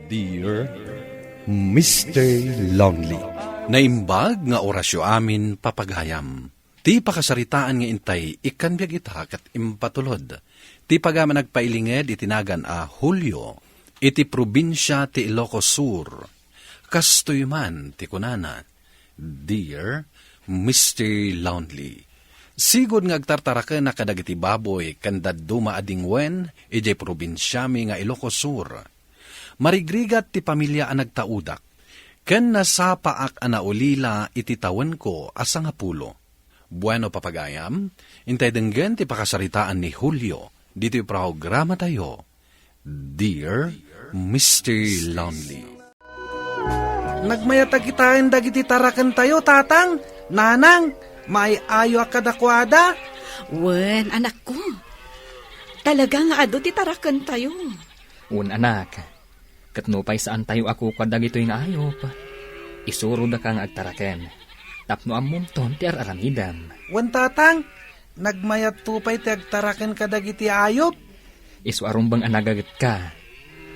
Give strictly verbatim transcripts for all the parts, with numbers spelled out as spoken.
Dear Mister Lonely. Naimbag nga orasyo amin, papagayam. Ti pakasaritaan nga intay ikkan biag ita ket impatulod ti pagayam a nagpailinged iti nagan a Julio iti probinsia ti Ilocos Sur. Kastoy man ti kunana, Dear Mister Lonely, sigud nga agtartarakenak kadagiti baboy ken dadduma a dingwen idiay probinsiami nga Ilocos Sur. Marigrigat ti pamilia a nagtaudak, ken nasapaak a naulila iti tawenko a sangapulo. Bueno, papagayam, intay denggen ti pakasaritaan ni Julio ditoy programatayo, Dear Mister Lonely. Nagmayat a kitaen dagiti tarakentayo, Tatang, Nanang, maay-ayo a kadakuada. Wen, anakko. Talaga nga adu ti tarakentayo. Wen, anak. Ket nupay saantayo a kukua dagitoy nga ayup, isurodaka nga agtaraken tapno ammonton ti ar-aramidem. Wen, Tatang, nagmayatto pay ti agtaraken kadagiti ayup. Isu a rumbeng a nagagetka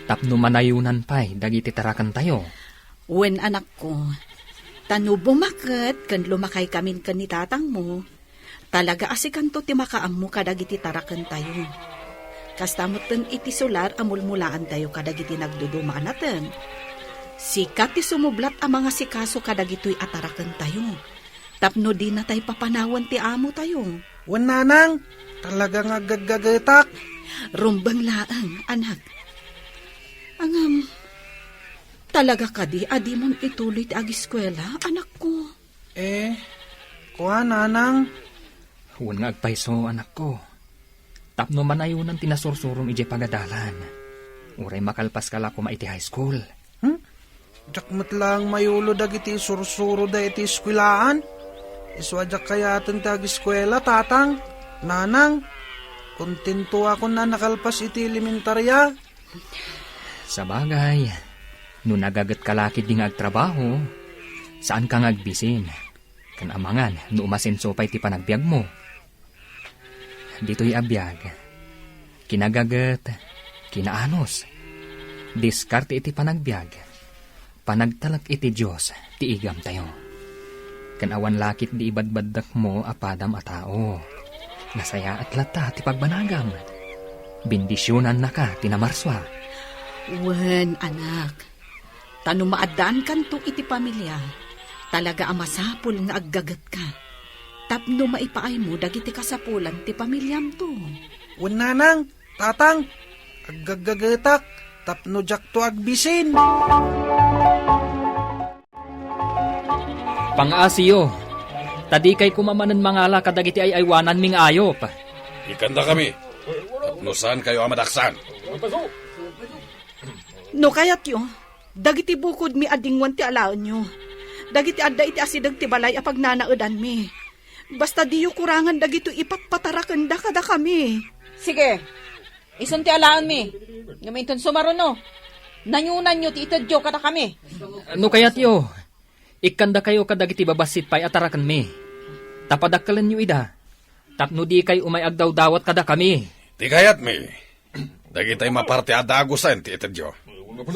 tapno manayonan pay dagiti tarakentayo. Wen, anakko, ta no bumaket ken lumakaykamin ken ni tatangmo, talaga a sikanto ti makaammo kadagiti tarakentayo. Kasta metten iti sular a mulmulaantayo kadagiti nagduduma a nateng. Sika ti sumublat a mangasikaso kadagitoy a tarakentayo, tapno dinatay papanawen ti amotayo. Wen, Nanang, talaga nga aggaggagetak. Rumbeng laeng, anak. Ngem, talaga kadi a dimon ituloy ti agiskuela, anakko? Eh, kua, Nanang? Wen nga agpayso, anakko. Tapno manayonan ti nasursurom idiay pagadalan. Uray makalpaska la koma iti high school. Hmm? Diak met laeng mayulo dagiti isursuroda iti eskuelaan. Isu a diak kayaten ti agiskuela, Tatang, Nanang. Kontentoakon a nakalpas iti elementaria. Sabagay, no nagagetka la ketdi nga agtrabaho, saanka nga agbisin. Ken amangan no umasenso pay ti panagbiagmo. Ditoy a biag, kinagaget, kinaanus, diskarte iti panagbiag, panagtalek iti Dios ti igamtayo. Ken awan la ketdi ibadbaddekmo a padam a tao. Nasayaat latta ti pagbanagam. Bendisionannaka ti namarsua. Wen, anak. Ta no maaddaankanto iti pamilia, talaga a masapul nga aggagetka tapno maipaaymo dagiti kasapulan ti pamiliamto. Wen, Nanang, Tatang, aggaggagetak tapno diakto agbisin. Pangaasiyo, ta dikay koma manen mangala kadagiti ay-aywananmi nga ayup. Ikkandakami, tapno saankayo a madaksan. No kayatyo, dagiti bukodmi a dingwen ti alaenyo. Dagiti adda iti asideg ti balay a pagnanaedanmi. Basta diyo kurangan dagitoy ipatpatarakenda kadakami. Sige, isun ti alaenmi. Ngem inton sumaruno, nayonanyo ti itedyo kadakami. No kayatyo, ikkandakayo kadagiti babassit pay a tarakenmi. Ta padakkelenyo ida, tapno dikay umay agdawdawat kadakami. Ti kayatmi, dagitay maparte a dagusen ti itedyo.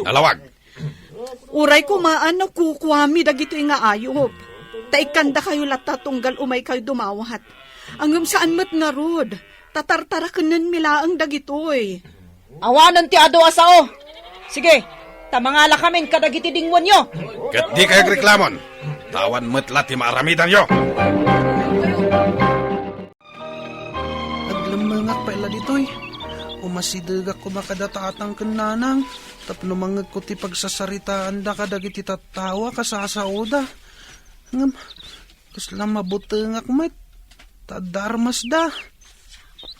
Nalawag. Uray koma a nakukuami dagitoy nga ayup, ta ikkandakayo latta tunggal umaykayo dumawat. Ngem saan met ngarud, ta tartarakenenmi laeng dagitoy. Awanen ti adu a sao. Sige, ta mangalakamin kadagiti dingwenyo. Ket dikay agreklamon, ta awan met la ti maaramidanyo. Aglemmengak pay la ditoy. Umasidegak koma kada tatang ken nanang tapno mangngegko ti pagsasaritaanda kadagiti tattao a kasasaoda. Ngem, kasla mabutengak met, ta adda armasda.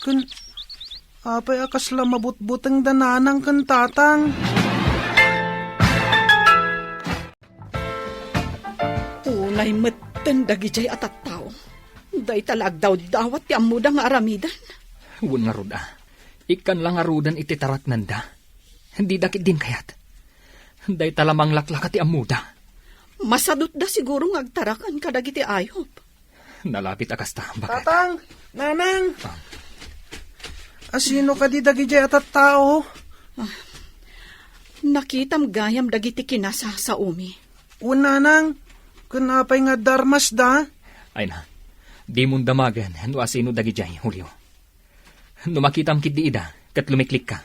Ken apay a kasla mabutbutengda nanang ken tatang? Unay metten dagidiay a tattao. Dayta la agdawdawat ti ammoda nga aramiden. Wen ngarud a, ikkan la ngaruden iti taraknenda. Dida ketdin kayat. Dayta la manglaklaka ti ammoda. Masadutda siguro nga agtaraken kadagiti ayup. Nalabit a kasta, baket. Tatang! Nanang! Ah. Asino kadi dagidiay a tattao? Ah. Nakitam gayam dagiti kinasasaomi. Wen, nanang, ken apay nga darmasda? Ay na, dimon damagen no asino dagidiay, Julio. No makitam ketdi ida, ket lumiklikka.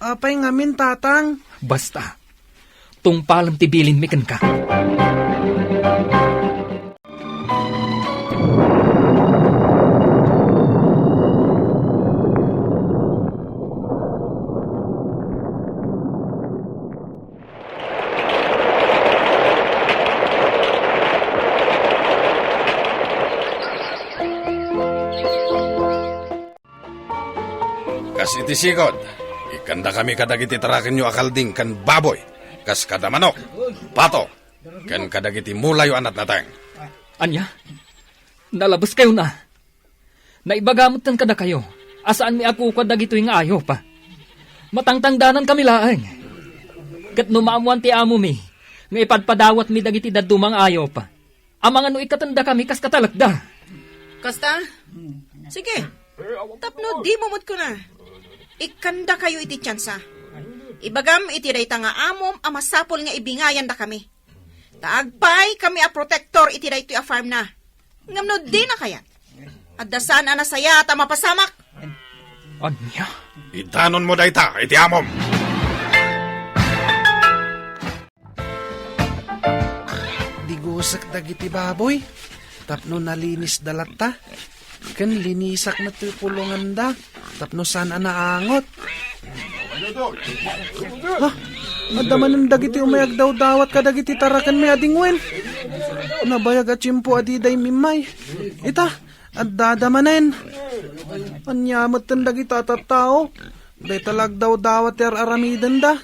Apay ngamin, tatang? Basta, tungpalem ti bilinmi kenka. Kas iti sigud, ikkandakami kadagiti tarakenyo a kalding ken baboy, kas kada manok, pato, ken kadagiti mulayo a natnateng. Ania? Nalabeskayo na? Naibaga metten kadakayo a saanmi a kukua dagitoy nga ayup. Matangtangdanankami laeng. Ket no maammoan ti amomi nga ipadpadawatmi dagiti dadduma nga ayup, amangan no ikkatendakami kas katalekda. Kasta? Sige. Tapno dimo met kuna, ikkandakayo iti tiansa. Ibagam iti dayta nga amom a masapul nga ibingayandakami. Ta agpaykami a protektor iti daytoy a farmna. Ngem no dina kayat, adda saan a nasayaat a mapasamak. Ania? Idanonmo dayta iti amom. Digusek dagiti baboy tapno nalinisda latta, ken linisak met ti kulonganda tapno saan a naangot. Ha? Adda manen dagiti umay agdawdawat kadagiti tarakenmi a dingwen. Nabayag a tiempo a diday immay. Ita, addada manen. Ania metten dagita a tattao? Dayta la agdawdawat ti ar-aramidenda.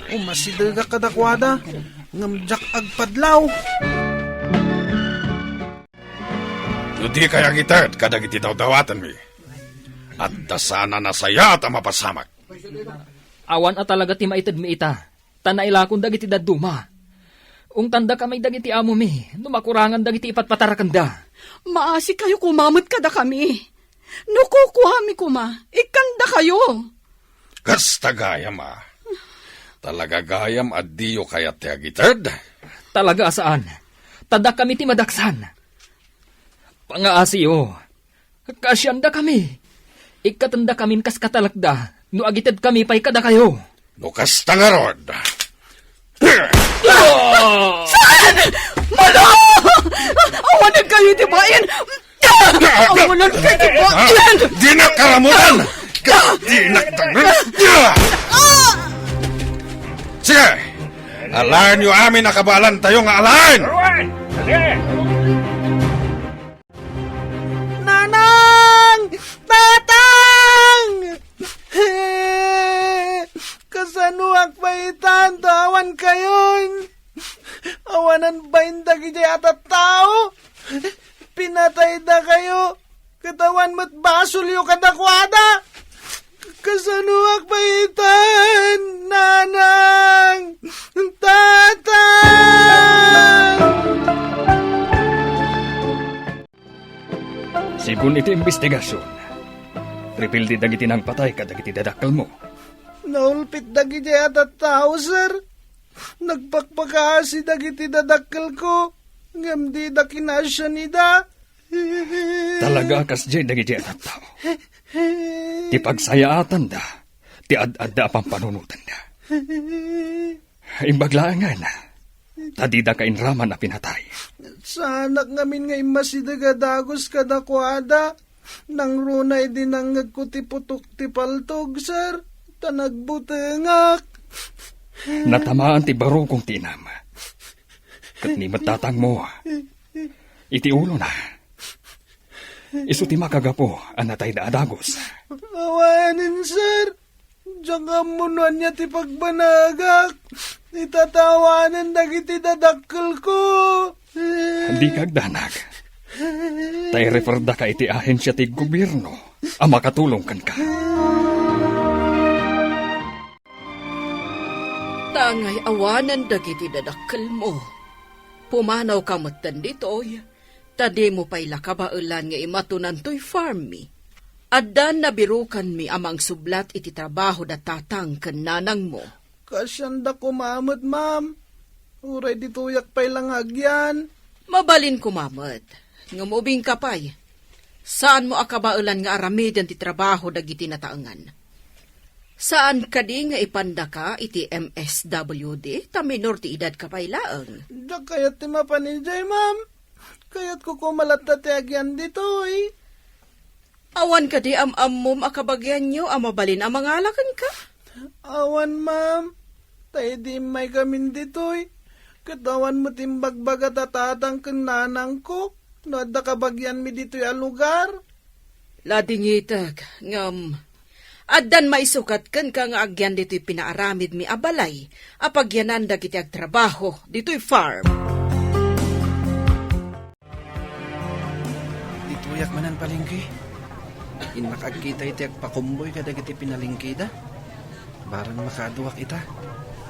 Umasidegak kadakuada, ngem diak agpadlaw. No dikay agited kadagiti dawdawatenmi, adda saan a nasayaat a mapasamak. Awan a talaga ti maitedmi ita, ta nailakon dagiti dadduma. Ungtandakami dagiti amomi no makurangan dagiti ipatpatarakenda. Maasikayo koma met kadakami. No kukuami koma, ikkandakayo. Kasta gayam a. Talaga gayam a diyo kayat ti agited? Talaga a saan. Ta dakami ti madaksan. Pangaasiyo. Kaasiandakami. Ikkatendakamin kas katalekda no agitedkami pay kadakayo. No kasta ngarud. Saan? Malo! Awanen kayo iti bain! Awanen kayo iti bain! Dinak karamutan! Dinak dangan! Sige! Alaenyo amin a kabaelantayo nga alaen! Nanang! Tatang! Kasanoak pay itan ta awan kayon? Awanen bain dagidiay a tattao? Pinatayda kayo, ket awan met basolyo kadakuada. Kasanoak pay itan, Nanang? Tatang! Segun iti imbestigasion, rebelde dagiti nangpatay kadagiti dadakkelmo. Naulpit dagiti a tattao, sir. Nagpakpakaasi dagiti dadakkelko, ngem dida kinasianida. Talaga a kasdiay dagiti a tattao. Ti pagsayaatanda, ti ad-adda a pampanunotanda. Imbag laengen, ta dida kainraman a pinatay. Saanak ngamin nga immasideg a dagus kadakuada, nangruna idi nangngegko ti putok ti paltog, sir, ta nagbutengak. Natamaan ti barukong ti inam. Ket ni met tatangmo, iti ulona. Isu ti makagapu a natayda a dagus. Awanen, sir. Diak ammo no ania ti pagbanagak. Itatawanen dagiti dadakkelko. Dika agdanag. Ta ireferda ka iti ahensia ti gobierno a makatulong kenka. Ta angay awanen dagiti dadakkelmo, pumanawka metten ditoy. Ta dimo pay la kabaelan nga imatonantoy farmmi. Addan nabirukanmi a mangsublat iti trabaho da tatang ken nanangmo. Kaasianda koma met, ma'am. Uray ditoyak pay la nga agyan. Mabalin koma met. Ngem ubingka pay. Saanmo a kabaelan nga aramiden ti trabaho dagiti nataengan. Saan kadi nga ipandaka iti M S W D ta minor ti edadka pay laeng? Diak kayat ti mapan idiay, ma'am. Kayatko koma latta ti agyan ditoy. Awan kadi am-ammom a kabagianyo a mabalin a mangala kenka? Awan, ma'am. Ta idi immaykamin ditoy, ket awan met imbagbaga ta tatang ken nanangko no adda kabagianmi ditoy a lugar. Ladingitek, ngem addan maisukat kenka nga agyan ditoy pinaaramidmi a balay a pagyanan dagiti agtrabaho ditoy farm. Ditoyak manen palengke. Innak agkita iti agpakumboy kadagiti pinalengkeda. Barang makaaduak ita,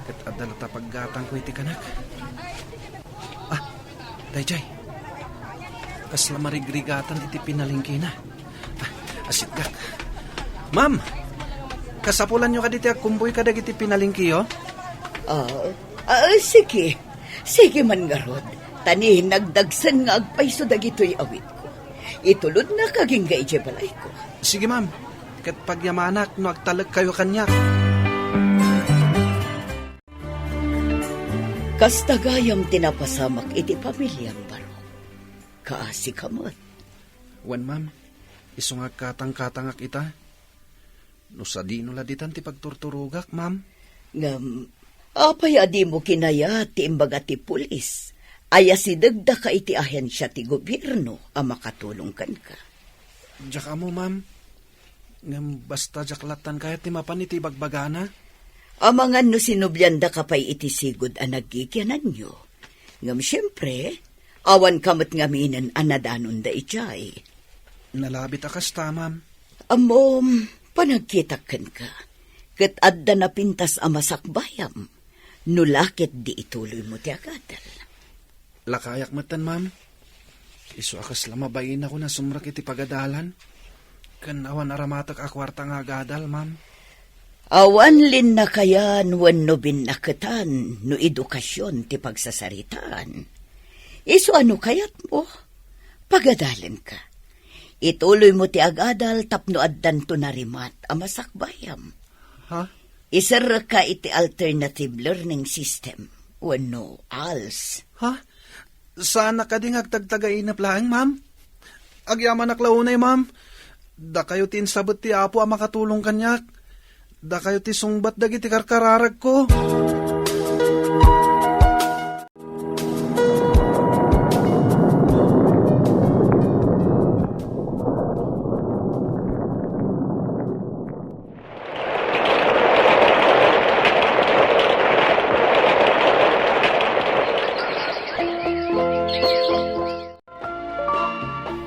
ket adda latta paggatangko iti kanak. Ah, daydiay. Kasla marigrigatan iti pinalengkena. Ah, asitgak. Ma'am, kasapulanyo kadi ti agkumboy kadagiti pinalengkeyo? Ah, ah, sige. Sige man ngarud. Ta ni nagdagsen nga agpayso dagitoy awitko. Itulodnak agingga idiay balayko. Sige, ma'am. Ket pagyamanak no agtalekkayo kaniak. Kasta gayam ti napasamak iti pamiliam, Barok. Kaasika met. Wen, ma'am. Isu nga agkatangkatangak ita. No sadino la ditan ti pagturturogak, ma'am. Ngem, apay a dimo kinayat ti imbaga ti pulis? Aya sidegdaka iti ahensia ti gobierno a makatulong kenka. Diak ammo, ma'am. Ngem basta diak lattan kayat ti mapan iti ibagbagana. Amangan no sinubliandaka pay iti sigud a naggigiananyo. Ngem siempre, awanka met ngaminen a nadanonda idiay. Nalabit a kasta, ma'am. Ammom, panagkitak kenka, ket adda napintas a masakbayam, no la ketdi ituloymo ti agadal. Lakayak metten, ma'am. Isu a kasla mabainakon a sumrek iti pagadalan, ken awan aramatek a kuarta nga agadal, ma'am. Awan linnakayan wenno binnaketan no edukasion ti pagsasaritaan. Isu a no kayatmo, pagadalenka. Ituloymo ti agadal tapno addanto narimat a masakbayam. Ha? Iserrekka iti alternative learning system wenno als. Ha? Saanak kadi nga agtagtagainep laeng, ma'am? Agyamanak la unay, ma'am. Dakayo ti insabet ti Apo a makatulong kaniak. Dakayo ti sungbat dagiti karkararagko.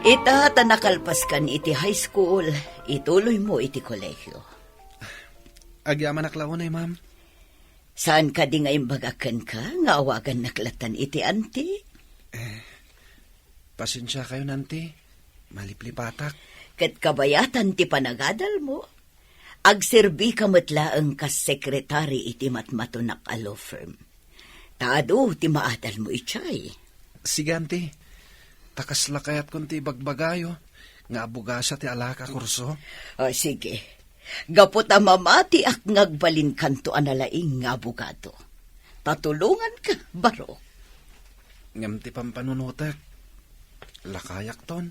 Ita ta nakalpaskan iti high school, ituloymo iti kolehio. Agyamanak la unay, ma'am. Saan kadi nga imbagak kenka nga awagannak lattan iti anti? Eh, pasensiakayon, anti. Maliplipatak. Ket kabayatan ti panagadalmo, agserbika met laeng kas sekretari iti matmatunak a law firm. Ta adu ti maadalmo idiay. Sige, anti. Ta kasla kayatkon ti ibagbagayo nga abogasia ti alaak a kurso. O, sige. Gapu ta mamatiak nga agbalinkanto a nalaing nga abogado. Ta tulonganka, Barok. Ngem ti pampanunotek, lakayakton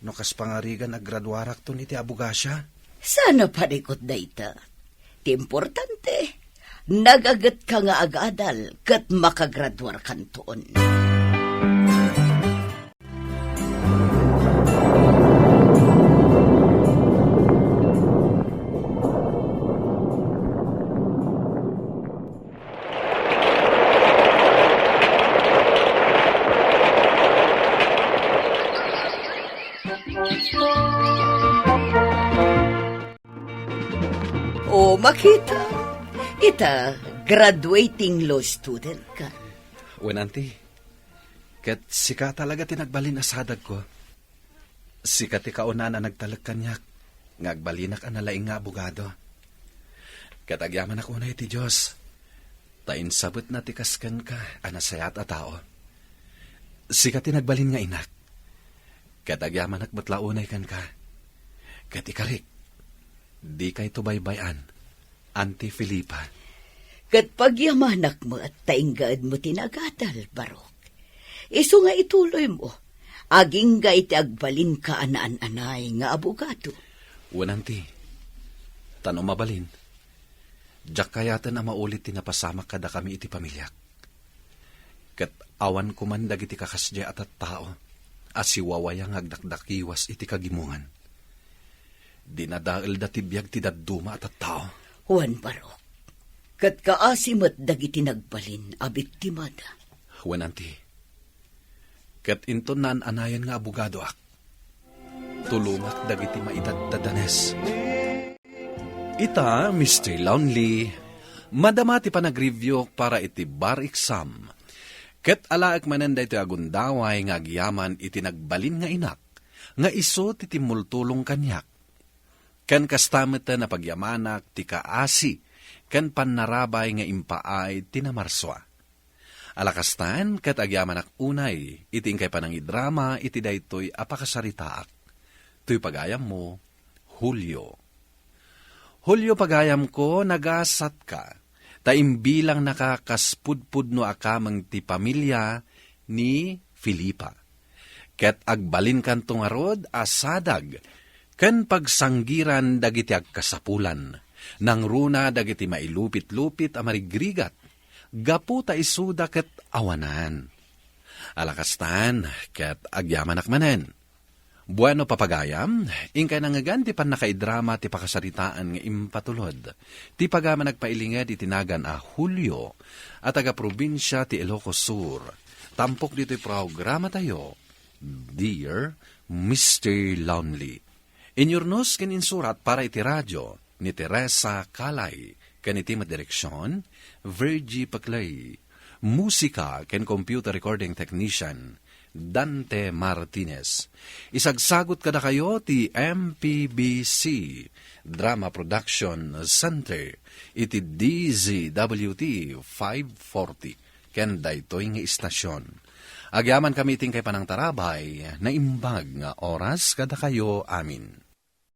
no kas pangarigan agraduarakton iti abogasia. Saan a parikut dayta. Ti importante, nagagetka nga agadal ket makagraduarkanton. O, makita, ita, graduating law student ka. Wen, anti. Ket sika talaga ti nagbalin a sadagko. Sika ti kaunaan a nagtalek kaniak nga agbalinak a nalaing nga abogado. Ket agyamanak unay iti Dios, Ta insabetna ti kas kenka a nasayaat a tao. Sika ti nagbalin nga inak. Ket agyamanak met la unay kenka. Ket ikarik, dikayto baybay-an, Auntie Felipa. Ket pagyamanak met ta inggaedmo ti nagadal, Barok. Isu nga ituloymo, agingga iti agbalinka a naan-anay nga abogado. Wen, Auntie, ta no mabalin, diak kayaten a maulit ti napasamak kadakami iti pamiliak. Ket awan koman dagiti kakasdiay a tattao a siwawaya nga agdakdakiwas iti kagimongan. Dinadaelda ti biag ti dadduma a tattao. Wen, Barok, ket kaasi met dagiti nagbalin a biktimada. Wen, Auntie, ket inton naan-anayan nga abogadoak, tulongak dagiti maidaddadanes. Ita, Mister Lonely, madama ti panagreviewk para iti bar exam. Ket alaek manen daytoy a gundaway nga agyaman iti nagbalin nga inak, nga isu ti timmultulong kaniak. Ken kasta met a pagyamanak ti kaasi ken pannarabay nga impaay ti namarsua. Alakastan, ket agyamanak unay iti inkay panangidrama iti daytoy a pakasaritaak. Toy pagayammo, Julio. Julio, pagayamko, nagasatka, ta imbilangnaka kas pudpudno a kameng ti pamilia ni Felipa. Ket agbalinkanto ngarud a sadag ken pagsanggiran dagiti agkasapulan, nangruna dagiti mailupitlupit a marigrigat, gapu ta isuda ket awanan. Alakastan, ket agyamanak manen. Bueno, papagayam, inkay nangngegan ti pannakaidrama ti pakasaritaan nga impatulod. Ti pagayam a nagpailinged iti nagan a Julio, a taga-probinsia ti Ilocos Sur. Tampok ditoy programatayo, Dear Mister Lonely. Inyurnos ken insurat para iti radio ni Teresa Calay, ken iti met direksion, Virgie Paclay. Musika ken computer recording technician, Dante Martinez. Isagsagot kadakayo ti M P B C Drama Production Center iti D Z W T five forty ken daytoy nga istasion. Agyamankami iti inkay panangtarabay, naimbag nga oras kadakayo amin.